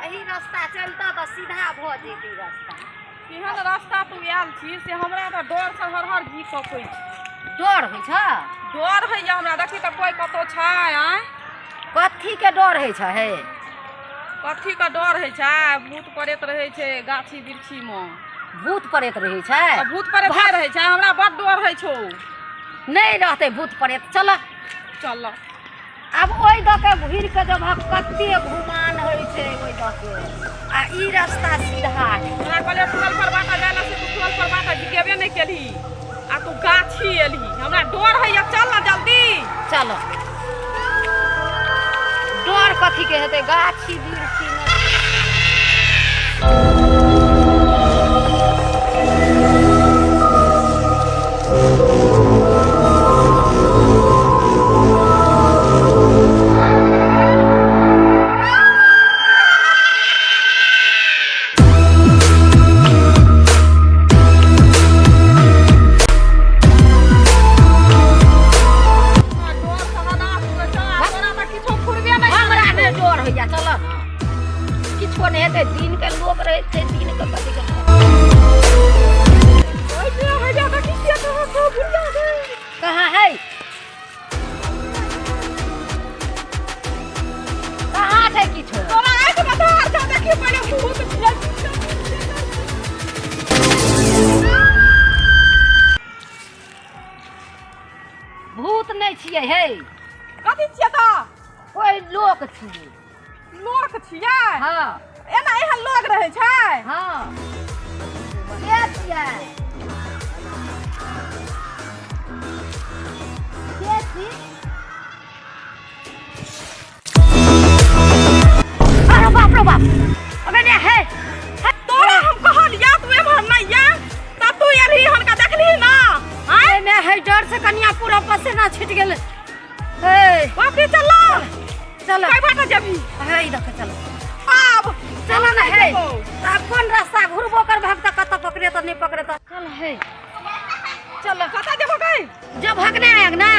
एही रास्ता चलता तऽ सीधा भऽ जेतै रास्ता। केहन रास्ता तू आयल छी से हमरा तऽ डर से हर हर घी कपै छै। डर होइ छ? डर होइया हमरा, देखी तऽ कोइ कतौ छै। आँय, कथी के डर होइ छ? हे, कथी के डर होइ छै? भूत प्रेत रहै छै गाछी वृक्षी मे। भूत प्रेत रहै छै? तऽ भूत प्रेत नहि रहै छै? हमरा बड डर होइ छौ। नहि रहतै भूत प्रेत, चल चल। आब ओहि दऽ के घुरि के जब कते घुमान होइ छै ओहि दऽ के, आ ई रास्ता सीधा है। तोरा कहलियै टोल पर बाटा जाइ लए, से तू टोल पर बाटा गेबे नहि केलही आ तू गाछी एलही। हमरा डर होइया, चल ना जल्दी। चलो, डर कथी के हेतै? गाछी बिरछी मे डर से हदास होइ छै, आ तोरा तऽ किछो फुरबे नहि हमरा करै नहि छौ। डर होइया, चल ने, किछो नहि हेतै। दिन के लोक रहै छै, दिन के कथी के ओइ जे हैया, देखी छियै कहाँ छौ बुढ़िया गे। कहाँ है? कहाँ छै किछो? तोरा आँखिमे धार छौ, देखी पहिले भूत छियै। भूत नहि छियै हे। कथी छियै तऽ? कोइ लोक छियै। लोक छियै? हँ। एना एहन लोक रहै छै? हँ। के छियै? के छी? अरे बाप रे बाप, अबे ने हे। तोरा हम कहलियै तू एम्हर नहि या, तऽ तू एलही, हनका देखलही ना? आँय, एमे है, डर से कनिया पूरा पसीना छूट गेल हे। बाप रे, चल। चल। कै बाटे जेबही? हे, ई देख, चल। आब चल ना हे। जेबौ। आब कोन रास्ता घुरबो कर भाग तऽ कतऽ पकड़े तऽ नहि पकड़े तऽ चल हे, चल। कतऽ जेबो गै? जो भगने अंगना।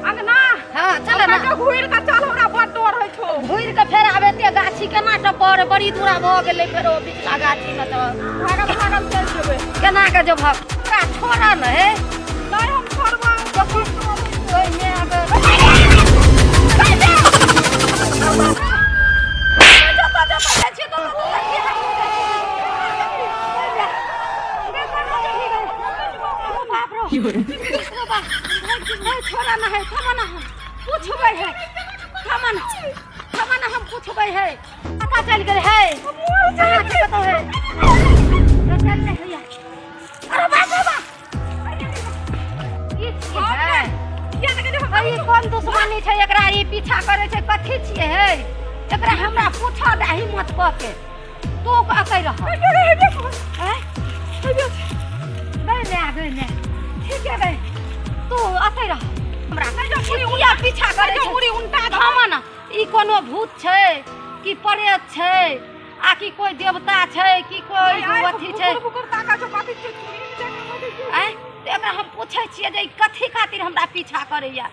अंगना? हाँ, चल ना। कहियो घुरि कऽ चल, हमरा बड़ डर होइ छौ। घुरि कऽ फेर आब एते गाछी केना टपर? बड़ी दूरा भऽ गेलै फेरो पिछला गाछी मे तऽ। भागल भागल चलि जेबै। केना के जो भग, हमरा छोड़ न हे। नहि, हम छोड़बौ। ओहिमे आब छोड़ा ना है, थमा ना, हम पूछबै है, थमा ना, थमा ना, हम पूछबै है। कतऽ चलि गेल है? कहाँ छै? कतऽ है? चल नहि होइया। अरे बाप रे बाप, ई छियै है? किया नहि गेलियै हम? ई कोन दुश्मनी छै एकरा ई पीछा करै छै? कथी छियै हे? एकरा हमरा पूछऽ दे हिम्मत कऽ के। तू अतै रह। आँय? गै माय, गै माय, ठीक है गै, तू अतै रह। हमरा ई किया पीछा करै छै? मुड़ी उल्टा धऽ। थामा ना, ई कोनो भूत छै कि प्रेत छै आ कि कोइ देवता छै कि कोइ अथी छै? कुकुर कुकुर ताका छौ, कथी छै? चूड़ी मे जाके बजै छै। आँय, तऽ एकरा हम पूछै छियै जे ई कथी खातिर हमरा पीछा करैया,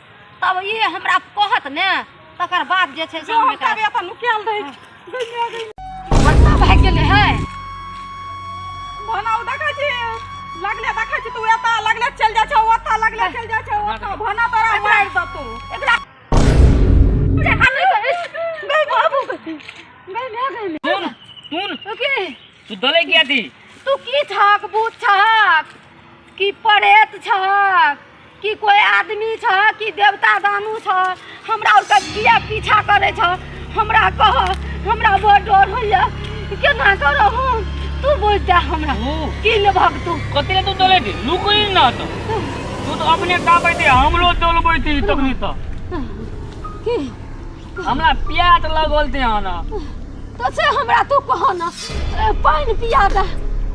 तब ई हमरा कहत ने, तकर बाद जे छै से जो हम हम एकरा तबे एतऽ नुकायल रहै छी। गै माय, गै माय। कतऽ भागि गेलै हे? भना, ओ देखै छी लगले, देखै छी तू एतऽ लगले चलि जाइ छौ, ओतऽ लगले चलि जाइ छौ, ओतऽ। भना, तोरा मारि देतौ। एकरा गै बाबू, गै गै माय, गै माय। सुन सुन। की? तू दले किया थी? तू की छहक? भूत छहक कि प्रेत छहक कि कोई आदमी छह कि देवता दानू छह? हमरा आरके किया पीछा करै छह? हमरा कह, हमरा बड़ डर होइया, केना करब हम? तू बुझ जा हमरा। तू की लेबहक तू? कथी ले तू दले थी? लुकली ना तो तू तो अपने कापै थी, हमरो दलबै थी तखनी तो। की? हमरा प्यास लगल थी ना। तो से हमरा तू कह ना, पानि पिया दे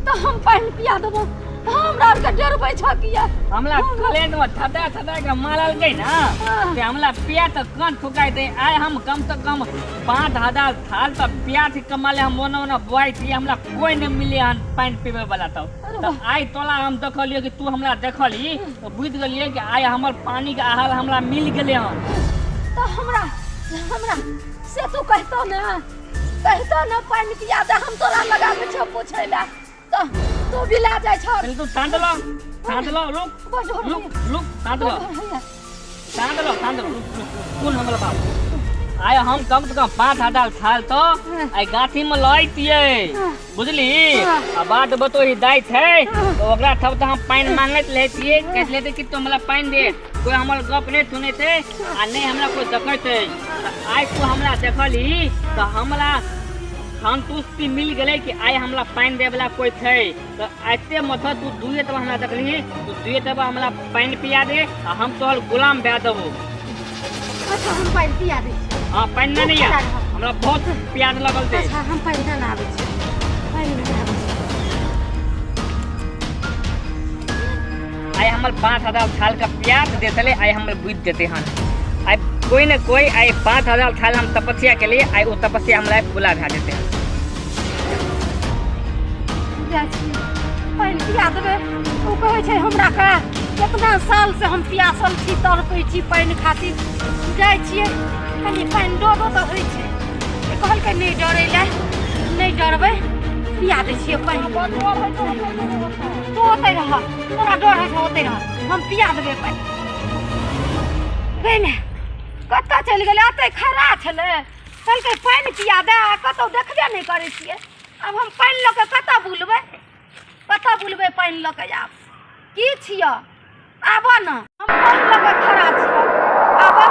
तऽ हम पानि पिया देबो। हमरा आरके डरबै छह किया? हमरा कलेज में थदा थदा के मारलकै ना हाँ। ते हमरा प्यास तऽ कान ठुकाइ दे। आइ हम कम से कम 5000 थाल तऽ प्यास कमाले, हम ओना ओना बोआइ छी, हमरा कोई नहीं मिले हन पानि पीबै वाला। तऽ अरे तऽ आइ तोला हम देखलियै कि तू हमरा देखली तऽ बुझि गेलियै कि आइ हमर पानी के आहार हमरा मिल गेलै हन। तऽ हमरा हमरा से तू कहतो ने, कहतो। कहितो न पानि पिया दे, हम तोरा लगाबै छौ पूछै लए तऽ तू बिला जाइ छौ। पहले तू तांत लो, तांत लो, रुक बड़ डर रुक होइए। रुक, तांत लो, बड़ डर होइए। तांत लो, तांत लो, रुक रुक रुक। कोन हमर बाप आइ हम कम से कम 5000 थाल तो आइ गाछी में लैतियै, बुझली? आ बाट बतोही दैत है तो ओकरा थब तो हम पानि मांगैत रहतियै, कहैत रहतै कि तू हमरा पानि दे। कोई हमर गप नहीं सुनैत है आ नहीं हमरा कोई देखैत है। आइ तू हमरा देखली तो हमरा संतुष्टि मिल गेलै कि आइ हमरा पानि दे वाला कोई छै। तो एते मत तू दुए तब हमरा देखली, तू दुए तब हमरा पानि पिया दे आ हम तोहर गुलाम भए देबो। अच्छा, हम पानि पिया दै छी। हाँ, पानि नहि या, हमरा बहुत प्यास लगल छै। अच्छा, हम पानि नहि आबै छी, पानि नहि आबै छी। आइ हमर 5000 थाल का प्यास देतले, आइ हमर बुझि जेतै हन। आइ कोई न कोई आइ 5000 थाल हम तपस्या के लिए, आइ ओ तपस्या हमरा पूरा भए जेतै। जाइ छी, पानि पिया देबै। ओ कहै छै हमरा के केतना साल से हम प्यासल छी, तड़पै छी पानि खातिर। जाइ छियै कनि पानि, डरो तऽ होइ छै। कहलकै नहि डरै लए, नहि डरबै, पिया दै छियै पानि। तू ओतै रह, तोरा डर होइ छौ, ओतै रह, हम पिया देबै पानि। गै ने, कतऽ चलि गेलै? ओतै खड़ा छलै, कहलकै पानि पिया दे, आ कतहु देखबे नहि करै छियै। आब हम पानि लऽ कऽ कतऽ बुलबै, कतऽ बुलबै पानि लऽ कऽ? आब की छियऽ? आबऽ ने, हम पानि लऽ कऽ खड़ा छियऽ, आबऽ।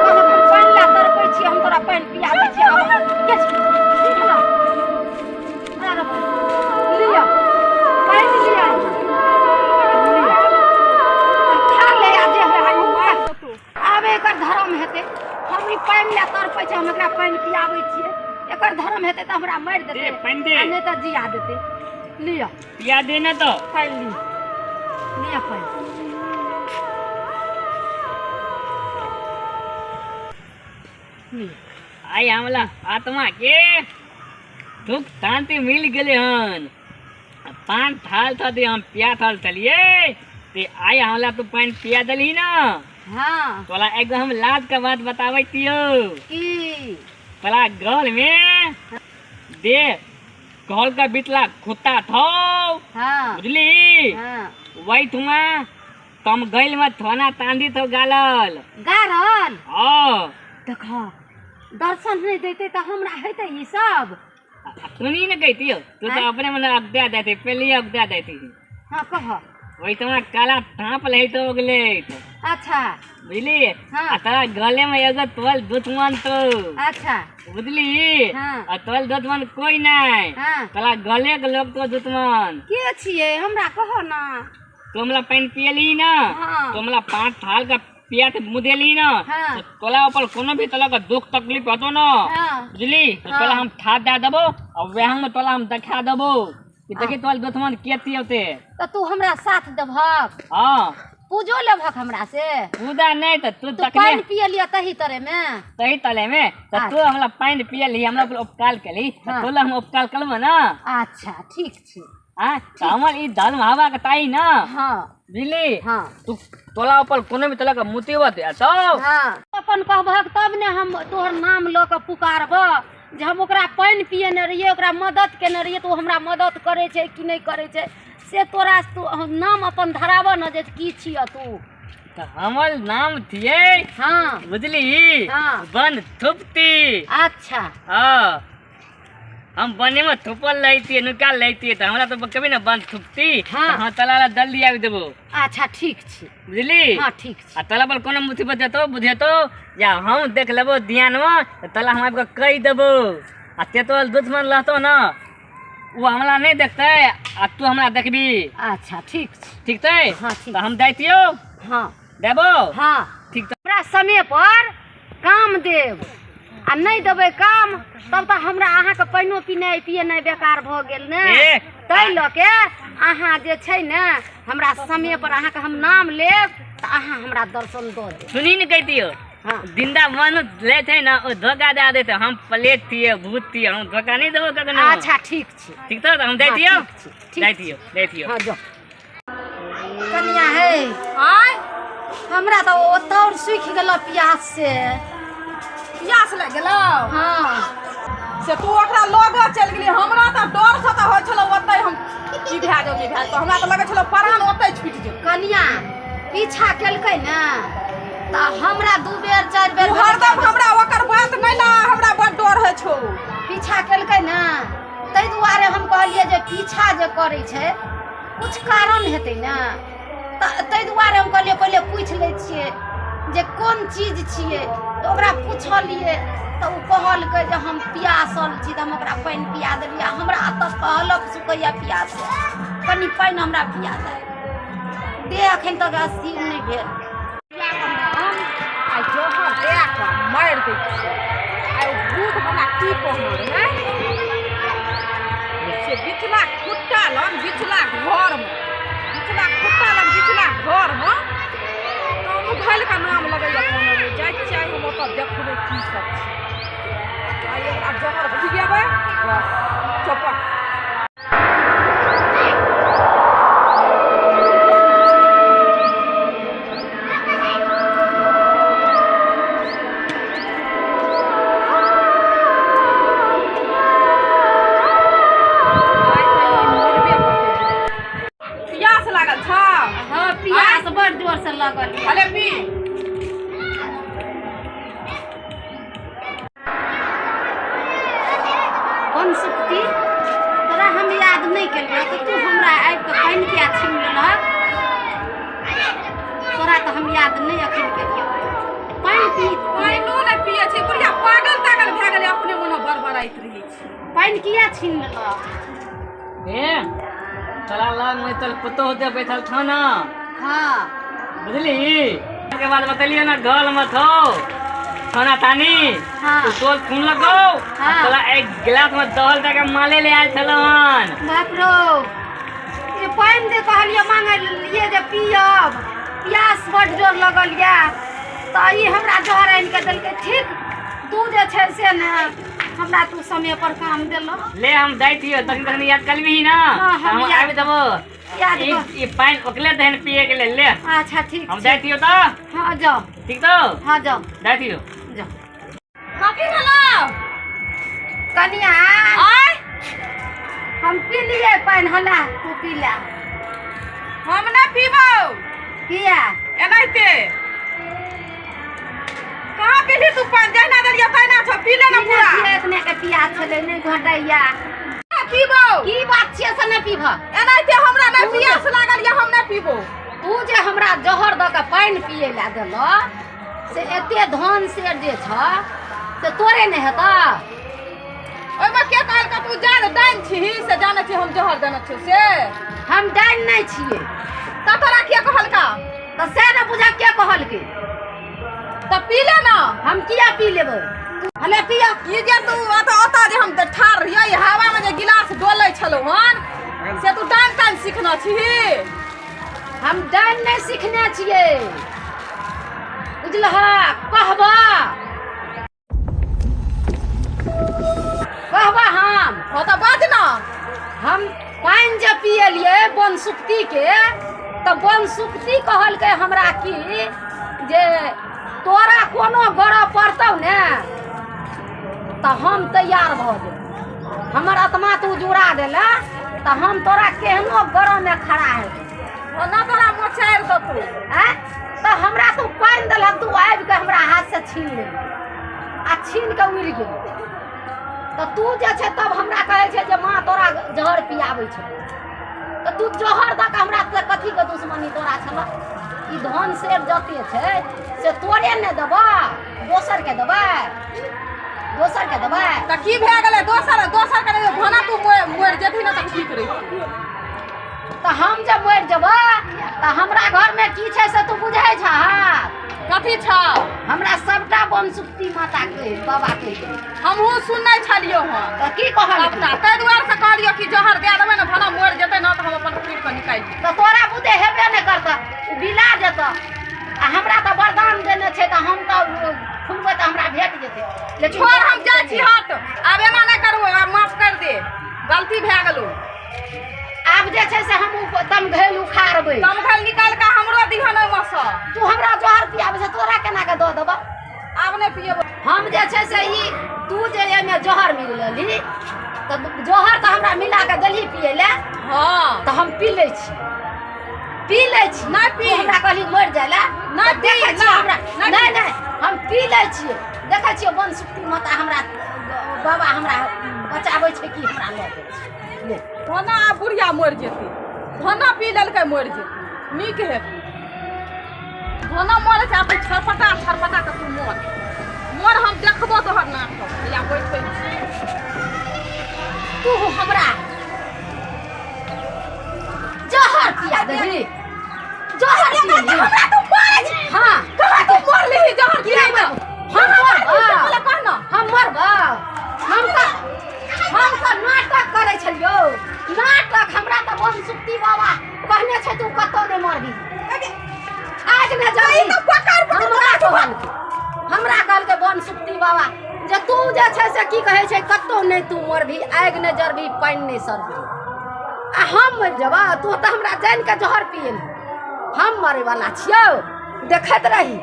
कहलक हम पानि लए तड़पै छियै, हम तोरा पानि पिया दै छियै, आबऽ। के छी? लिअ, लिअ पानि, लिअ, लिअ, खा ले। आ जे है आब एकर धर्म हेतै। हम ई पानि लए तड़पै छै, हम एकरा पानि पियाबै छियै, एकर धर्म हेतै तऽ हमरा मारि देतै, दे, पानि दे। आ नहि तऽ जिया देतै। लिअ। पिया दे ना तो। पानि लिअ, लिअ पानि लिअ। आइ हमरा आत्मा के सुख शांति मिल गेलै हन। 5 थाल था दे हम पिया थाल चलिए ते आइ हमरा तू पानि पिया देलही ना। हाँ। तोला एगो हम लाज के बात बताबै छियौ। की? तोला गल में दे गल का बितला कुत्ता थौ। हाँ। बुझली? हाँ। वही तुमा तम गइल में थोना तांदी थौ गालल। गारल? हाँ। देख, दर्शन नहीं देते तऽ हमरा हेतै ई सब? सुनी न कहती हो तू तो अपने मन अगदा देते, पहले ही अगदा देती। हाँ, कह। वही तुम्हारा काला थाप ले तो गले। अच्छा। बुझली? हाँ। आ तोरा गले में एगो तोल दुश्मन तो। अच्छा। बुझली? हाँ। आ तोल दुश्मन कोई नहीं। हाँ। तोरा गले के लोग तो दुश्मन। के छियै, हमरा कह ना। तू हमरा पानि पियली ना? हाँ। तू हमरा 5 थाल का पिया के मुँह देली ना? हाँ। तो तोला ऊपर कोनो भी तरह का दुख तकलीफ होतो ना? हाँ। बुझली? तो हाँ। तोला हम थाप दे देबो और वह में तोला हम देखा देबो कि देखी तोल दुश्मन के थी होते। तऽ तू हमरा साथ देबहक? हाँ। पूजो लेबहक हमरा से? पूजा नहीं तो तू तू तकले पानि पियलियै तही तरे में? तही तले में तो तू हमरा पानि पियली, हमरा ऊपर उपकार केली, तो हाँ। तोला हम उपकार करबो ना। अच्छा, ठीक छै। हाँ, तो हमर ई धर्म हवा के ताई ना। हाँ। बुझली? हाँ। तू तोला ऊपर कोनो भी तरह के मुसीबत एतौ? हाँ, अपन कहबहक तब ने हम तोहर नाम लऽ कऽ पुकारबह जे हम ओकरा पानि पियेने रहियै, ओकरा मदद केने रहियै, तऽ ओ हमरा मदद करै छै कि नहि करै छै, से तोरा तू नाम अपन धराबऽ ने जे की छियऽ तू। तऽ हमर नाम थियै। हाँ। बुझली? हाँ। बन थुपती। अच्छा। हाँ, हम बने में थुपल रहती, नुकाल रहती, तऽ हमरा तो कभी ना बन थुपती। हाँ। तऽ हम तला ला जल्दी आबि देबो। अच्छा, ठीक छै। बुझली? हाँ, ठीक छै। आ तला पर कोनो मुसीबत जेतो बुझेतो या हम देख लेबो ध्यान में, तऽ तला हम आबि कऽ कहि देबो। आ ते तो दुश्मन रहतो ना, ओ हमरा नहीं देखतै आ तू हमरा देखबी। अच्छा, ठीक छै। ठीक छै? हाँ, ठीक। तऽ हम दैतियौ। हाँ। देबो? हाँ। ठीक। तऽ हमरा समय पर काम देब आ नहि देबै काम तब तऽ हमरा अहाँके पानिओ पिनाइ पियेनाइ बेकार भऽ गेल ने। ए, ताहि लऽ के अहाँ जे छै ने हमरा समय पर अहाँके हम नाम लेब तऽ अहाँ हमरा दर्शन दऽ देब। सुनी ने कहितियौ। हाँ। जिंदा मन ले थे ना, ओ धोखा दे देते, हम प्लेट थिए, भूत थिए, हम धोखा नहीं देबो कखनो। अच्छा, ठीक छै। ठीक तऽ हम दैतियौ। हाँ, ठीक छै, ठीक। दैतियौ, दैतियौ। हाँ, जो कनिया हे। आय। हमरा तऽ ओ तौर सूखि गेल प्यास से। प्यास लागि गेलौ? हाँ। से तू ओकरा लग चलि गेली। हमरा तऽ डर से तऽ होइ छलौ ओतै हम की भए जाउ नहि भए जाउ, हमरा तऽ लगै छलौ प्राण ओतै छुटि जेतै। कनिया पीछा केलकै ने तऽ हमरा 2 बेर 4 बेर हरदम हमरा ओकर बात नहि ला, हमरा बड़ डर होइ छौ। पीछा केलकै ने ताहि दुआरे हम कहलियै जे पीछा जे करै छै कुछ कारण हेतै ने, ताहि दुआरे हम कहलियै पहिले पूछि लै छियै जे कोन चीज छियै। तऽ ओकरा पुछलियै तऽ ओ कहलकै जे हम पियासल छी, तऽ हम ओकरा पानि पिया देलियै। हमरा तऽ कहलक सुखैया पियास, कनि पानि हमरा पिया दे, देह एखन तक स्थिर नहि भेल। आइ जहर दए कऽ मारि दै छियै। आइ ओ भूत हमरा की कहने रहै से बिचला खुट्टा लग बिचला घरमे, बिचला खुट्टा लग बिचला घरमे तऽ मुघलके नाम लगैया कोनो नहि। जाइ छियै हम ओतऽ देखबै की सब छै। आइ ओकरा जहर पिएबै बस चौपट। पियास लागल छौ? हाँ पियास बड़ जोर से लगल। अरे पी। बनसुक्ति तोरा हम याद नहीं केलियौ तऽ तू हमरा आबि कऽ पानि किया छीन लेलहक? तोरा तऽ हम याद नहीं अखन केलियौ। पानि पी। पानिओ नहि पियै छै बुढ़िया, पागल तागल भए गेलै, अपने मने बड़बड़ाइत रहै छै। पानि किया छीन लेलहक? ए तोरा लग में तोर पुतोह दे बैठल छौ ना। हाँ बुझली के बाद बतलियो ना घर में थो खाना तानी। हाँ। तो तोर खून लगो। हाँ। तोरा एक गिलास में दहल दे के माले ले आयल छलो हन। बाप रो, ये पानि दे कहलियै मांगे लिए जे पियब, प्यास बड जोर लगल या तऽ ई हमरा जहर आनि के देलकै। ठीक तू जे छै से ने हमरा तू समय पर काम देलह। ले हम दै छियो, तखन तखन याद करबही ना। हाँ, हम हम आबि देबो। याद ई पानि ओकले दहन पिए के लेल ले। अच्छा ठीक हम दै छियो तऽ। हाँ जाओ। ठीक तो? हाँ जाओ। दै छियो। जाओ। कथी भेलौ कनिया? आय हम पी लिए पानि, हला तू पी ले। हम नहि पीबौ। किया? एनाहिते कहाँ पीली तू पानि? जहिना देलियै तहिना छौ, पी ले ना पूरा। एतने के पियास छलै नहि घटैया। पीबौ। की बात छियै से नहि पीबह? एनाहिते हमरा नहि पियास लागल या हम नहि पीबौ। तू जे हमरा जहर दऽ के पानि पियै लए देलह से एते धन से जे छ से तोरे नहि हेतऽ? ओहिमे के कहलकै तू जान डाइन छिही से जानै छी हम जहर देने छियौ से? हम डाइन नहि छियै। तऽ तोरा के कहलका? तऽ से ने बुझा के कहलकै। तऽ पी ले ना। हम किया पी लेबै? हले पिया। ई जे तू ओतऽ ओतऽ जे हम ठाढ़ रहियै हवा में जे गिलास डोलै छलौ हन से तू डाइन ताइन सीखने छिही? हम डाइन नहि सीखने छियै बुझलह। कहबा कहबा हम। हो तऽ बाज ना। हम पानि जे पियलियै बनसुक्ति के तऽ बनसुक्ति कहलकै हमरा की जे तोरा कोनो गरह पड़तौ ने तऽ हम तैयार भऽ जेबै। हमर आत्मा तू जुड़ा देला तऽ हम तोरा केहनो गरहमे खड़ा हेबै। ओना तोरा मोचारि देतौ। आँय तऽ हमरा तू पानि देलहक, तू आबि कऽ हमरा हाथसँ छीन लेलही आ छीन कऽ उड़ि गेल। तऽ तू जे छै तब हमरा कहै छै जे माँ तोरा जहर पियाबै छै, तऽ तू जहर दऽ कऽ हमरा से कथीके दुश्मनी तोरा छलऽ? ई धन शेर जते छै से तोरे नहि देबऽ, दोसरके देबै? दोसरके देबै? तऽ की भए गेलै दोसर दोसर के भाना तू मरि जेतही ने तऽ ठीक रहितै। तऽ हम जे मरि जेबै तऽ हमरा घरमे की छै से तू बुझै छहक? कथी छौ? हमरा सबटा बनसुक्ति माता के बाबा के हमहूँ सुनै छलियौ हन। तऽ की कहलकै? ताहि दुआरे से कहलियौ कि जहर दए देबै ने भाना मरि जेतै ने तऽ हम अपन खुरि कऽ निकालि लेबै। तऽ तोरा बुते हेबे नहि करतऽ, ओ बिला जेतऽ। आ हमरा तऽ वरदान देने छै तऽ हम तऽ खुनबै तऽ हमरा भेट जेतै। लेकिन छोड़ हम जाइ छी हट, आब एना नहि करबो, आब माफ कर दे, गलती भए गेलौ। आब जे छै से हम तमघैल उखाड़बै। तमघैल निकालि कऽ हमरो दिहन ओहिमे सँ। तू हमरा जहर पियाबै छै तोरा केना कऽ दऽ देबऽ? आब नहि पियेबो। हम जे छै से ई तू जे एहिमे जहर मिलेलही छी तऽ जहर तऽ हमरा मिला कऽ देलही पियै लए। हँ। तऽ हम पी लै छी, पी लै छी। नहि पी। तू हमरा कहली मरि जाइ लए। नहि तऽ पी, देखै छियै नहि, हमरा नहि नहि पी। नहि, हम पी लै छियै, देखै छियै बनसुक्ति माता हमरा बाबा हमरा बचाबै छै कि हमरा लऽ जाइ छै। ले। धोना आब बुढ़िया मरि जेतै, धोना पी लेलकै मरि जेतै, नीक हेतै। धोना मरै छै, आब तू छरपटा छरपटा कऽ तू मर मर, हम देखबो तोहर नाटक। या बैठै छी। तू हमरा जहर पिया देबही, जहर पिया देबही। हमरा तू मारै छी? हाँ। कहाँ तू मरलिही जहर की पिया? मरबो? हम मरबो? पहिले कह न। हम मरबो? हम तऽ नाटक करै छलियौ, नाटक। हमरा तऽ बनसुक्ति बाबा कहने छै, तू कतौ नहि मरबी, आज ने जरबी। ई तऽ पकड़ पकड़ हमरा कहलकै, हमरा कहलकै बनसुक्ति बाबा जे तू जे छै से की कहै छै, कतौ नहि तू मरबी, आगि नहि जरबी, पानि नहि सरबी, आ हम मरि जेबऽ? तू तऽ हमरा जानि कऽ जहर पिएलही। हम मरैवला छियौ, देखैत रही।